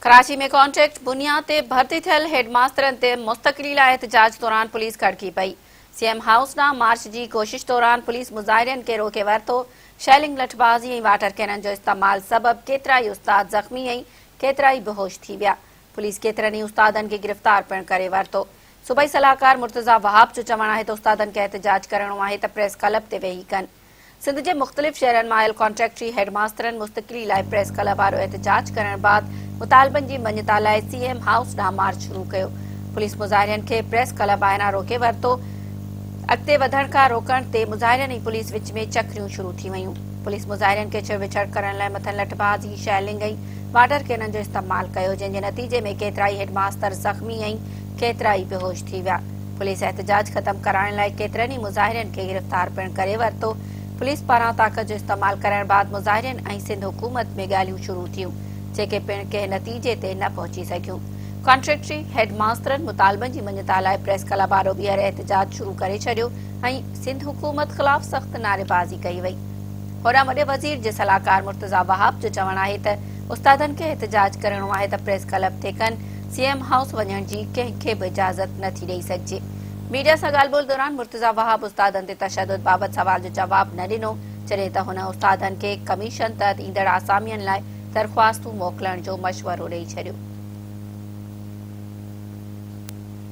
Karachi ۾ contract بنياد تي ڀرتي ٿيل هيڊ ماسترن تي مستقلي لاء احتجاج دوران پوليس کڙڪي پئي. سي ايم هائوس ڏانهن مارچ جي ڪوشش دوران پوليس مظاهرين کي روڪي ورتو. شيلنگ، لٺبازي ۽ واٽر ڪينن جو استعمال سبب ڪيترائي استاد زخمي ۽ ڪيترائي بيهوش ٿي ويا. پوليس ڪيترن ئي استادن کي گرفتار پڻ ڪري ورتو. صوبائي صلاحڪار مرتضيٰ وهاب جو چوڻ آهي ته استادن کي احتجاج ڪرڻو آهي ته پريس ڪلب تي ويهي ڪن. سنڌ جي مختلف شهرن مان آيل ڪانٽريڪٽري هيڊ ماسترن مستقلي لاء پريس ڪلب آڏو احتجاج ڪرڻ بعد مطالبن جي مڃتا لاء سي ايم هائوس ڏانهن مارچ شروع ڪيو. پوليس مظاهرين کي پريس ڪلب ٻاهران روڪي ورتو. اڳتي وڌڻ کان روڪڻ تي مظاهرين ۽ پوليس وچ ۾ چڪريون شروع ٿي ويون. پوليس مظاهرين کي ڇڙ وڇڙ ڪرڻ لاء مٿن لٺبازي، شيلنگ ۽ واٽر ڪينن جو استعمال ڪيو، جنهن جي نتيجي ۾ ڪيترائي هيڊ ماستر زخمي ۽ ڪيترائي بيهوش ٿي ويا. پوليس احتجاج ختم ڪرائڻ لاء ڪيترن ئي مظاهرين کي گرفتار پڻ ڪري ورتو، پوليس پاران طاقت جو استعمال ڪرڻ بعد مظاهرين ۽ سنڌ حڪومت ۾ ڳالهيون شروع ٿيون، جيڪي پڻ ڪنهن نتيجي تي نه پهچي سگهيون. ڪانٽريڪٽري هيڊ ماسترن مطالبن جي مڃتا لاء پريس ڪلب آڏو ٻيهر احتجاج شروع ڪري ڇڏيو ۽ سنڌ حڪومت خلاف سخت نعريبازي ڪئي وئي. هوڏانهن وڏي وزير جي صلاحڪار مرتضيٰ وهاب جو چوڻ آهي ته استادن کي احتجاج ڪرڻو آهي ته پريس ڪلب تي ڪن، سي ايم هائوس وڃڻ جي ڪنهن کي به اجازت نه ٿي ڏئي سگهجي. ميڊيا سان ڳالهه ٻولهه دوران مرتضيٰ وهاب استادن تي تشدد بابت سوال جو جواب نه ڏنو، جڏهن ته هن استادن کي ڪميشن تحت ايندڙ آسامين لاء درخواستون موڪلڻ جو مشورو ڏئي ڇڏيو.